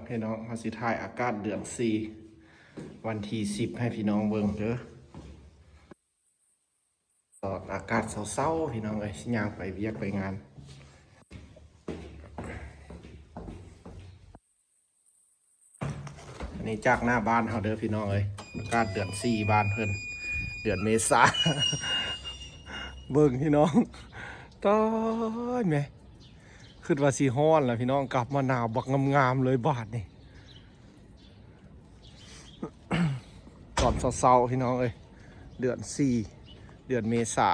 ພີ່ນ້ອງ ເຮົາຊິຖ່າຍອາກາດເດືອນສີ່ ວັນທີສິບ ໃຫ້ພີ່ນ້ອງເບິ່ງເດີ. ຕອນອາກາດເຊົ້າໆ ພີ່ນ້ອງເອີຍ ຊິຍ່າງໄປວຽກໄປງານ. ອັນນີ້ຈາກໜ້າບ້ານເຮົາເດີພີ່ນ້ອງເອີຍ. ອາກາດເດືອນສີ່ບ້ານເພິ່ນ ເດືອນເມສາ. ເບິ່ງພີ່ນ້ອງ ຕາຍແມະ ຄິດວ່າຊິຮ້ອນລະພີ່ນ້ອງ ກັບມາໜາວບັກງາມໆເລີຍບາດນີ້. ຕອນເຊົ້າໆ ພີ່ນ້ອງເອີຍ ເດືອນສີ່ ເດືອນເມສາ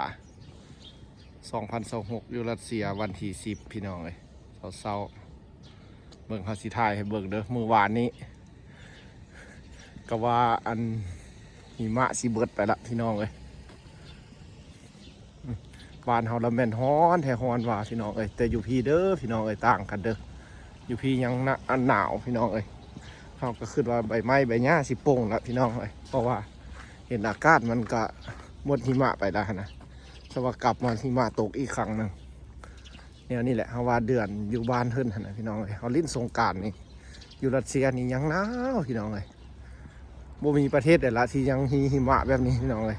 ສອງພັນຊາວຫົກ ຢູ່ຣັດເຊຍ ວັນທີສິບ ພີ່ນ້ອງເອີຍ ເຊົ້າໆ. ເບິ່ງ ເຮົາຊິຖ່າຍໃຫ້ເບິ່ງເດີ. ມື້ວານນີ້ກະວ່າອັນຫິມະຊິເບິດໄປລະພີ່ນ້ອງເອີຍ. ບ້ານເຮົາລະແມ່ນຮ້ອນແທ້ຮ້ອນວ່າພີ່ນ້ອງເອີຍ ແຕ່ຢູ່ພີ້ເດີພີ່ນ້ອງເອີຍ ຕ່າງກັນເດີ. ຢູ່ພີ້ຍັງໜາ ອັນໜາວພີ່ນ້ອງເອີຍ. ເຮົາກະຄິດວ່າໃບໄມ້ໃບຫຍ້າຊິປົ່ງລະພີ່ນ້ອງເອີຍ ເພາະວ່າເຫັນອາກາດມັນກະໝົດຫິມະໄປລະຫັ້ນນະ ສະວ່າກັບມາຫິມະຕົກອີກຄັ້ງໜຶ່ງ. ແນວນີ້ແຫຼະ ເຮົາວ່າເດືອນຢູ່ບ້ານເພິ່ນຫັ້ນນະພີ່ນ້ອງເອີຍ. ເຮົາຫຼິ້ນສົງການນີ້ຢູ່ຣັດເຊຍນີ້ຍັງໜາວພີ່ນ້ອງເອີຍ. ບໍ່ມີປະເທດໃດລະທີ່ຍັງມີຫິມະແບບນີ້ພີ່ນ້ອງເອີຍ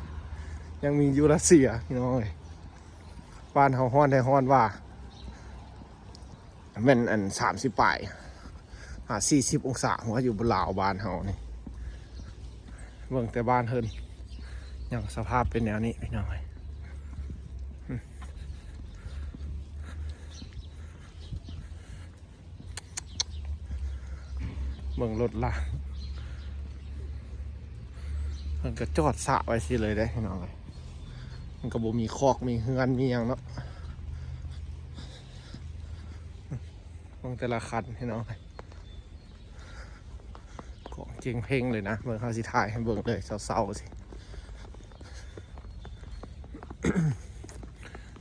ຍັງມີຢູ່ຣັດເຊຍພີ່ນ້ອງເອີຍ. ບ້ານເຮົາຮ້ອນແທ້ຮ້ອນວ່າ ແມ່ນອັນສາມສິບປາຍ ຫາສີ່ສິບອົງສາ ວ່າຢູ່ລາວບ້ານເຮົານີ້. ເບິ່ງແຕ່ບ້ານເພິ່ນຍັງສະພາບເປັນແນວນີ້ພີ່ນ້ອງເອີຍ. ເບິ່ງລົດລາ ເພິ່ນກະຈອດສະໄວ້ຊີ້ເລີຍເດ້ພີ່ນ້ອງເອີຍ. ມັນກະບໍ່ມີຄອກມີເຮືອນມີຫຍັງເນາະ. ເບິ່ງແຕ່ລະຄັນພີ່ນ້ອງເອີຍ ຂອງເຈັງເພັງເລີຍນະ. ເບິ່ງ ເຮົາຊິຖ່າຍໃຫ້ເບິ່ງເລີຍເຊົ້າໆ ຊີ້.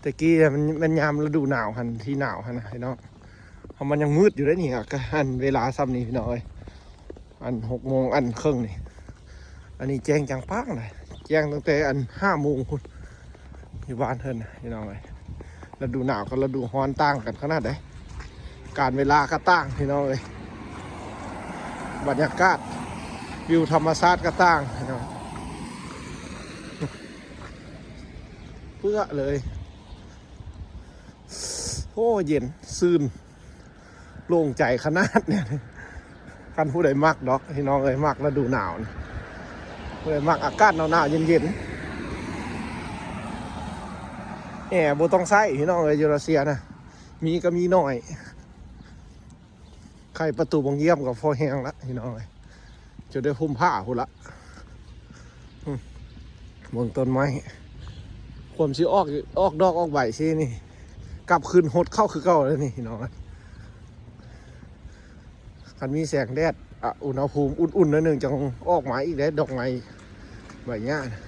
ແຕ່ກີ້ມັນ ມັນຍາມລະດູໜາວຫັ້ນ ທີ່ໜາວຫັ້ນນະພີ່ນ້ອງ ເຮົາມັນຍັງມືດຢູ່ເດ້ນີ້ ກະອັນເວລາຊ່ຳນີ້ພີ່ນ້ອງເອີຍ. ອັນຫົກໂມງອັນເຄິ່ງນີ້ ອັນນີ້ແຈ້ງຈາງປາງເລີຍ ແຈ້ງຕັ້ງແຕ່ອັນຫ້າໂມງພຸ້ນ ຢູ່ບ້ານເພິ່ນນະພີ່ນ້ອງເອີຍ. ລະດູໜາວກັບລະດູຮ້ອນຕ່າງກັນຂະໜາດໃດ ການເວລາກະຕ່າງພີ່ນ້ອງເອີຍ. ບັນຍາກາດ ວິວທຳມະຊາດກະຕ່າງພີ່ນ້ອງ ເປື້ອເລີຍ. ໂອ້ ເຢັນຊື່ນ ໂລ່ງໃຈຂະໜາດນີ້. ຄັນຜູ້ໃດມັກດອກພີ່ນ້ອງເອີຍ ມັກລະດູໜາວນີ້ ຜູ້ໃດມັກອາກາດໜາວໆ ເຢັນໆ ແອບໍ່ຕ້ອງໃຊ້ພີ່ນ້ອງເອີຍ ຢູ່ຣັດເຊຍນະ ມີກະມີໜ້ອຍ. ໄຂປະຕູບົງຢ້ຽມກະພໍແຮງລະພີ່ນ້ອງເອີຍ ຈົນໄດ້ຫົ່ມຜ້າພຸ້ນລະ. ອືມ ເບິ່ງຕົ້ນໄມ້ ຄວາມຊິອອກ ອອກດອກອອກໃບຊີ້ນີ້ ກັບຄືນຫົດເຂົ້າຄືເກົ່າເລີຍນີ້ພີ່ນ້ອງ. ຄັນມີແສງແດດ ອະ ອຸນຫະພູມອຸ່ນໆ ໜ້ອຍໜຶ່ງ ຈັ່ງອອກມາອີກເດ້ ດອກໄມ້ໃບຫຍ້ານະ.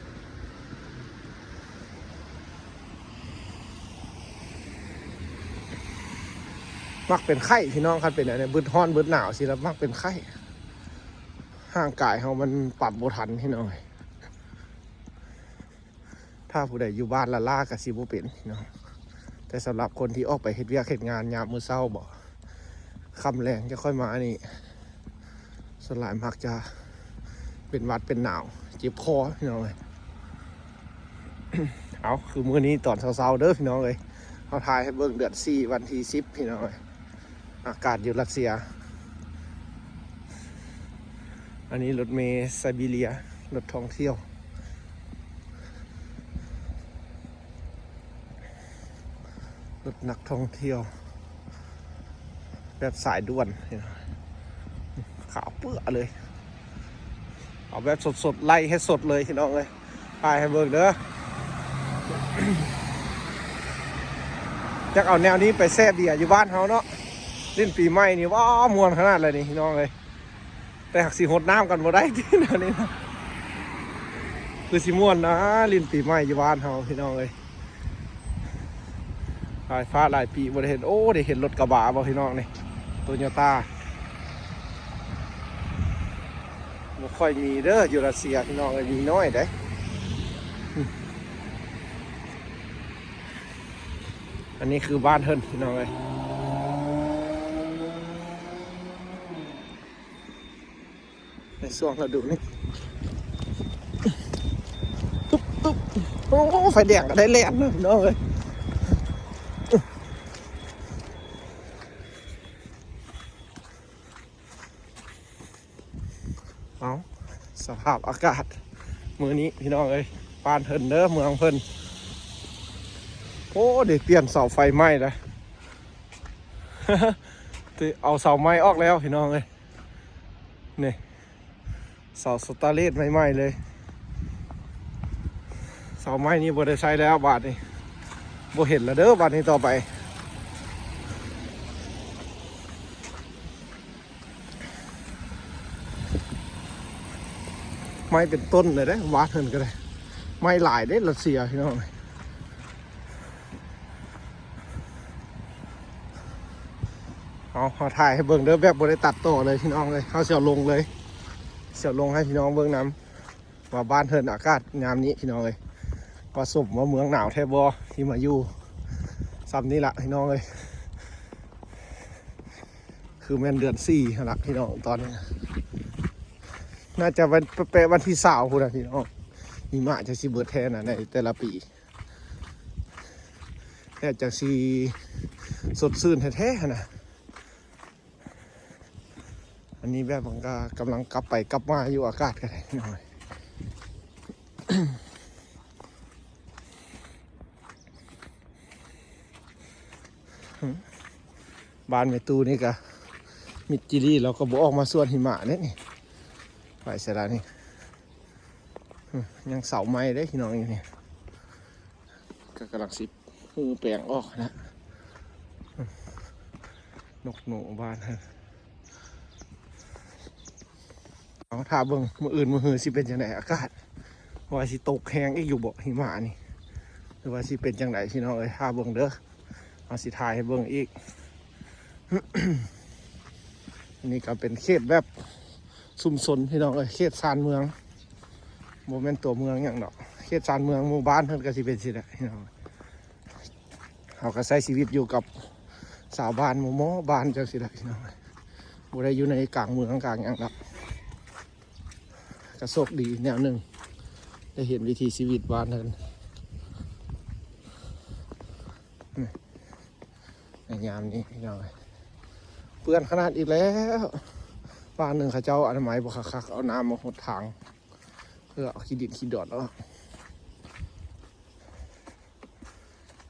ມັກເປັນໄຂ້ພີ່ນ້ອງ ຄັນເປັນອັນນີ້ ບຶດຮ້ອນບຶດໜາວຊີ້ລະມັກເປັນໄຂ້. ຮ່າງກາຍເຮົາມັນປັບບໍ່ທັນພີ່ນ້ອງ. ຖ້າຜູ້ໃດຢູ່ບ້ານລ້າໆ ກະຊິບໍ່ເປັນພີ່ນ້ອງ ແຕ່ສຳລັບຄົນທີ່ອອກໄປເຮັດວຽກເຮັດງານຍາມມື້ເຊົ້າບໍ ຄ່ຳແລງຈະຄ່ອຍມານີ້ ສ່ວນຫຼາຍມັກຈະເປັນຫວັດເປັນໜາວ ເຈັບຄໍພີ່ນ້ອງເອີຍ. ເອົາ ຄືມື້ນີ້ຕອນເຊົ້າໆ ເດີພີ່ນ້ອງເອີຍ ເຮົາຖ່າຍໃຫ້ເບິ່ງເດືອນສີ່ ວັນທີສິບພີ່ນ້ອງເອີຍ. ອາກາດຢູ່ຣັດເຊຍ. ອັນນີ້ລົດເມໄຊບີເຣຍ ລົດທ່ອງທ່ຽວ ລົດນັກທ່ອງທ່ຽວ ແບບສາຍດ່ວນ ຂາວເປື້ອເລີຍ. ເອົາແບບສົດໆ ໄລ່ໃຫ້ສົດເລີຍພີ່ນ້ອງເອີຍ. ຖ່າຍໃຫ້ເບິ່ງເດີ. ຢາກເອົາແນວນີ້ໄປແຊ່ເບຍຢູ່ບ້ານເຮົາເນາະ. ຫຼິ້ນປີໃໝ່ນີ້ ວ້າ ມ່ວນຂະໜາດເລີຍນີ້ພີ່ນ້ອງເອີຍ. ແຕ່ຫາກຊິຫົດນ້ຳກັນບໍ່ໄດ້ຕິແນວນີ້ນະ. ຄືຊິມ່ວນນະ ຫຼິ້ນປີໃໝ່ຢູ່ບ້ານເຮົາພີ່ນ້ອງເອີຍ. ຫຼາຍຟ້າຫຼາຍປີບໍ່ໄດ້ເຫັນ. ໂອ້ ໄດ້ເຫັນລົດກະບະບໍ່ພີ່ນ້ອງນີ້ ໂຕໂຍຕ້າ. ບໍ່ຄ່ອຍມີເດີ ຢູ່ຣັດເຊຍພີ່ນ້ອງເອີຍ ມີໜ້ອຍເດ້. ອັນນີ້ຄືບ້ານເພິ່ນພີ່ນ້ອງເອີຍ. ໃນຊ່ວງລະດູນີ້ ຕຶບໆ ໂອ້ ໄຟແດງກໍໄດ້ແລ່ນເນາະ ພີ່ນ້ອງເອີຍ. ເອົາ ສະພາບອາກາດມື້ນີ້ ພີ່ນ້ອງເອີຍ ບ້ານເພິ່ນເດີ ເມືອງເພິ່ນ. ໂອ້ ໄດ້ປ່ຽນເສົາໄຟໃໝ່ແລ້ວ ເອົາເສົາໃໝ່ອອກແລ້ວ ພີ່ນ້ອງເອີຍ. ນີ້ ເສົາສະຕາເລດໃໝ່ໆເລີຍ. ເສົາໄມ້ນີ້ບໍ່ໄດ້ໃຊ້ແລ້ວ ບາດນີ້ບໍ່ເຫັນແລ້ວເດີ ບາດນີ້ຕໍ່ໄປ. ໄມ້ເປັນຕົ້ນເລີຍເດ້ ວາດເພິ່ນກໍໄດ້ ໄມ້ຫຼາຍເດ້ ລັດເຊຍ ພີ່ນ້ອງ. ເອົາ ເຮົາຖ່າຍໃຫ້ເບິ່ງເດີ ແບບບໍ່ໄດ້ຕັດຕໍ່ເລີຍ ພີ່ນ້ອງເອີຍ. ເຮົາຊິເອົາລົງເລີຍ ຊິເອົາລົງໃຫ້ພີ່ນ້ອງເບິ່ງນຳ ວ່າບ້ານເພິ່ນອາກາດຍາມນີ້ ພີ່ນ້ອງເອີຍ ວ່າສົມວ່າເມືອງໜາວແທ້ບໍ່ ທີ່ມາຢູ່ຊ່ຳນີ້ລະ ພີ່ນ້ອງເອີຍ. ຄືແມ່ນເດືອນສີ່ຫັ້ນລະ ພີ່ນ້ອງ ຕອນນີ້ ໜ້າຈະວັນ ແປະວັນທີຊາວພຸ້ນນະ ພີ່ນ້ອງ. ຫິມະຈະຊິເບິດແທ້ນະ ໃນແຕ່ລະປີ ແລ້ວຈັ່ງຊິສົດຊື່ນແທ້ໆຫັ້ນນະ. ອັນນີ້ແບບມັນກໍກຳລັງກັບໄປກັບມາຢູ່ ອາກາດກໍໄດ້ ບ້ານແມ່ຕູ້ນີ້ກໍມິດຈີລີ ລາວກໍບໍ່ອອກມາສວນຫິມະເດ້ນີ້ ໄປໃສລະນີ້. ຍັງເສົາໃໝ່ເດ້ພີ່ນ້ອງ ຢູ່ນີ້ ກໍກຳລັງຊິຮື້ແປງອອກນະ. ນົກໜູບ້ານ ເອົາ ຖ້າເບິ່ງມື້ອື່ນມື້ຮືຊິເປັນຈັ່ງໃດອາກາດ ວ່າຊິຕົກແຮງອີກຢູ່ບໍ່ຫິມະນີ້ ຫຼືວ່າຊິເປັນຈັ່ງໃດ ພີ່ນ້ອງເອີຍ. ຖ້າເບິ່ງເດີ ເຮົາຊິຖ່າຍໃຫ້ເບິ່ງອີກ. ອັນນີ້ກໍເປັນເຂດແບບຊຸມຊົນ ພີ່ນ້ອງເອີຍ ເຂດຊານເມືອງ ບໍ່ແມ່ນຕົວເມືອງຫຍັງດອກ ເຂດຊານເມືອງ ໝູ່ບ້ານເພິ່ນກໍຊິເປັນຊີ້ແຫຼະ ພີ່ນ້ອງ. ເຮົາກໍໃຊ້ຊີວິດຢູ່ກັບຊາວບ້ານໝູ່ໝໍ້ບ້ານຈັ່ງຊີ້ແຫຼະ ພີ່ນ້ອງ ບໍ່ໄດ້ຢູ່ໃນກາງເມືອງກາງຫຍັງດອກ. ກໍໂຊກດີແນວໜຶ່ງ ໄດ້ເຫັນວິຖີຊີວິດບ້ານເພິ່ນ ໃນຍາມນີ້ ພີ່ນ້ອງເອີຍ. ເປື້ອນຂະໜາດອີກແລ້ວ ບ້ານໜຶ່ງເຂົາເຈົ້າອະນາໄມບໍ່ຄັກໆ ເອົານ້ຳມາຫົດທາງ ເພື່ອເອົາຂີ້ດິນຂີ້ດອນອອກ.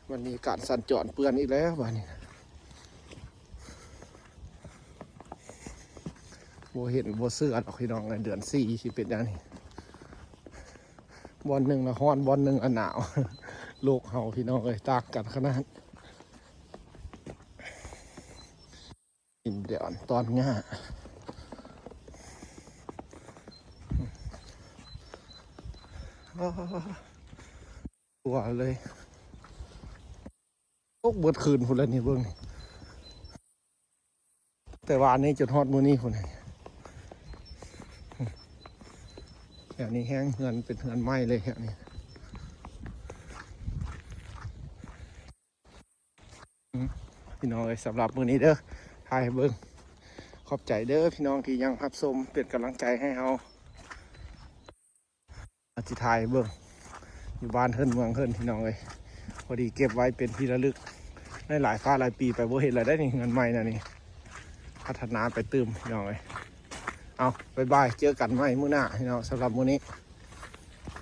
ບັດນີ້ການສັນຈອນເປື້ອນອີກແລ້ວ ບາດນີ້ ບໍ່ເຫັນບໍ່ເຊື່ອດອກ ພີ່ນ້ອງເອີຍ ເດືອນສີ່ຊິເປັນຫຍັງນີ້. ບ່ອນໜຶ່ງລະຮ້ອນ ບ່ອນໜຶ່ງລະໜາວ ໂລກເຮົາ ພີ່ນ້ອງເອີຍ ຕ່າງກັນຂະໜາດ. ກິນດອນຕອນຫຍ້າ ຕົວເລີຍ ຕົກເບິດຄືນພຸ້ນແຫຼະນີ້ ເບິ່ງນີ້ ແຕ່ວານນີ້ຈົນຮອດມື້ນີ້ພຸ້ນ. ແຖວນີ້ແຮງ ເຮືອນເປັນເຮືອນໄມ້ເລີຍແຖວນີ້. ພີ່ນ້ອງເອີຍ ສຳລັບມື້ນີ້ເດີ ຖ່າຍໃຫ້ເບິ່ງ. ຂອບໃຈເດີພີ່ນ້ອງທີ່ຍັງຮັບຊົມ ເປັນກຳລັງໃຈໃຫ້ເຮົາ. ອາ ຊິຖ່າຍໃຫ້ເບິ່ງຢູ່ບ້ານເຮືອນເມືອງເພິ່ນ ພີ່ນ້ອງເອີຍ. ພໍດີເກັບໄວ້ເປັນທີ່ລະລຶກ ໄດ້ຫຼາຍຟ້າຫຼາຍປີໄປບໍ່ເຫັນແລ້ວໄດ໋ນີ້ ເຮືອນໃໝ່ນະນີ້ ພັດທະນາໄປຕື່ມ ພີ່ນ້ອງເອີຍ. ເອົາ ບາຍບາຍ ເຈີກັນໃໝ່ມື້ໜ້າ ພີ່ນ້ອງ. ສຳລັບມື້ນີ້